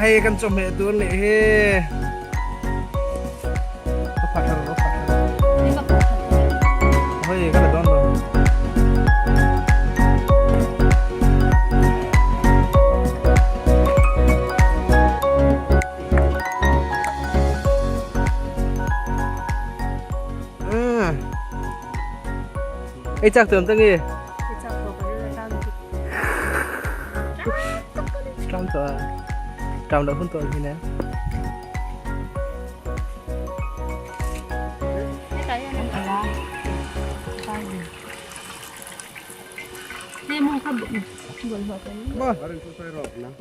Hei kan chawhmeh tur nih hi. Ka phat lo, ka phat lo. Hei ka la dawn lo. Ei chak tuam tangi. Tram to tram lo hun to hi na.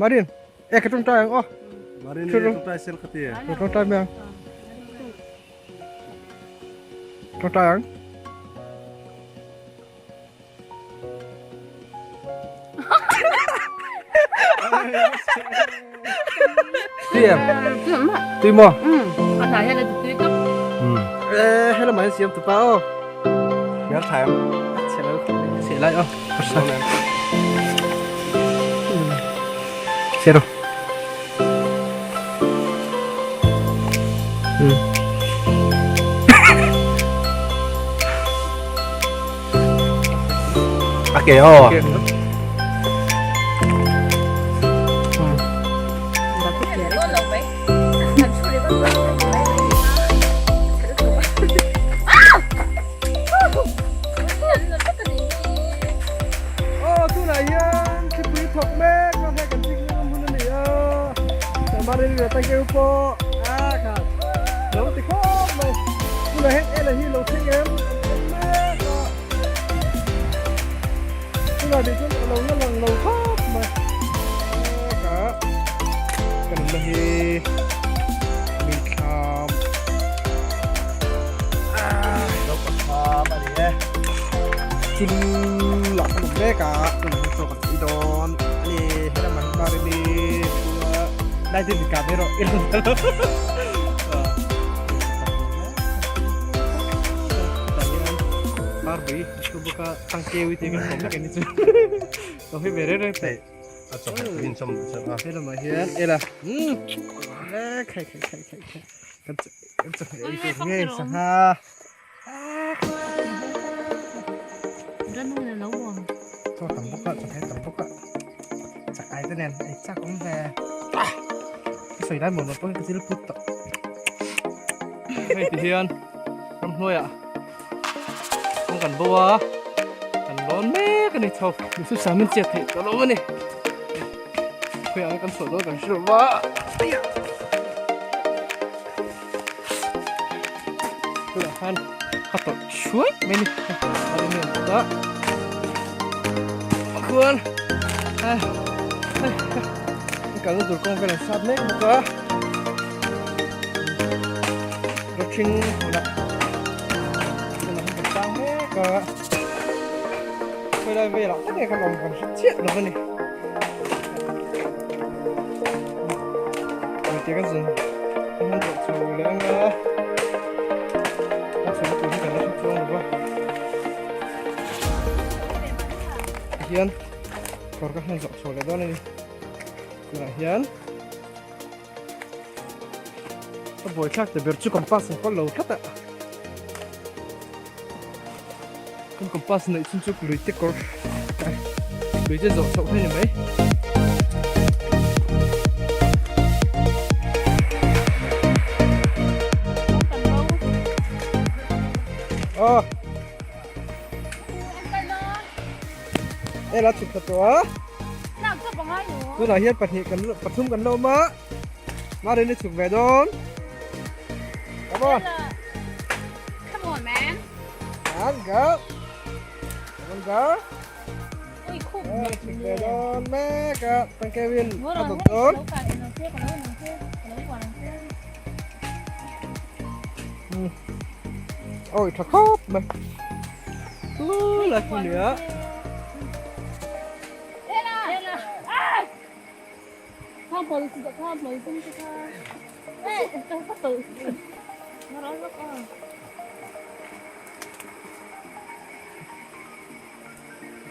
Marin, eh ka tung tai ang oh. Marin tung tai sel khati. Tung tai meng. Tung tai ang. Tui em? Tui mo? A hnai hian a ti tui tawp. Eh, hello mai siam tu pa o. Ngar thai am. Chhe lo chhe lai o. Chhe ro. A ke o. Aw tunah hian thlipui thawk mek a hei kan chik ngam hun a ni a Sangmari leh Tangkeu pawh a kha lo ti khawp mai tunah hian ela hi lo thleng em an en mek a tunah nih chuan a lo la lang lo khawp mai a kha. Chul ah kan awm mek a, tunah hian chaw kan ei dawn a ni. Helamah hian Marini thu a, Nineteen in kah mai rawh i rawn ta lo. Hetah hian Barbie a thu bawk a, Tangkeui tih kan kawm vek a ni chu. Lo hawi ve reng reng teh. A chaw heh in chawm duh chiah a. Helamah hian ela umm khai khai khai khai khai kan chaw heh ei tur ngei sangha. Chaw tam bawk a, chaw heh tam bawk a, chak ai te nen ei chak awm ve. Ka sawi lai mawn mawn pawh hi ka chil put tawh. Hei ti hian ramhnuaiah kawng kan bo a, kan lawn mek a ni chho. Misup sa min chet theih tawh lo a ni. Khawiah nge kan chhuah dawn kan hre lo va. Tunah khan ka tawrh chuai mai ni a rin hian ta khuan kalna tur kawng vel an sat mek bawk a rawthing hmunah tunah hian kan tang mek a khawilai velah tak nge kan awm kan hre chiah lo a ni. Tia kan zun kan han zawh chho leh ang a a chho tur hi kan la hre chuang lo va tihian kawr ka han zawh chho leh dawn a ni tunah hian a buaithlak ta ber chu compass an kawl lo tlat a Kan compass neih chhun chu lui te kawr lui te zawh chhoh hi a ni mai. Aw. Ela chhuk tha tawh a. Tunah hian pahnih kan pathum kan la awm a. Marin i chhuk ve dawn. Come on. Come on man. Come on girl. Come on girl. Ui khum. Chhuk ve dawn mek a. Tang Kevin a dawt dawn. Ôi tha khawp mai. Lu la khu nia.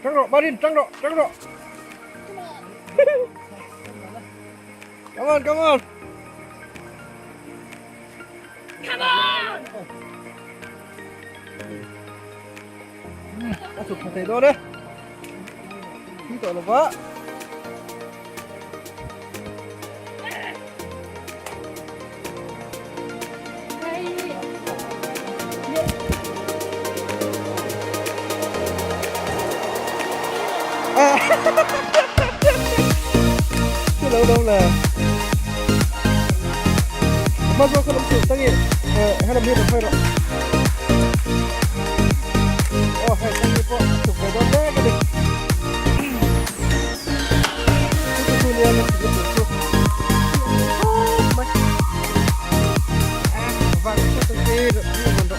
Trắng rồi, Marin, trắng rồi, trắng rồi. Come on, come on. Come on. A chhuk tha thei dawn e. Thi tawh lova. Chứ đâu đâu là Mà do không chịu tăng nhỉ Hay là biết được hơi rồi Ồ, hay tăng nhỉ po Chụp về đón bé cái đi Chú chú nè, chú chú Vâng, chú tăng nhỉ rồi, đi còn rồi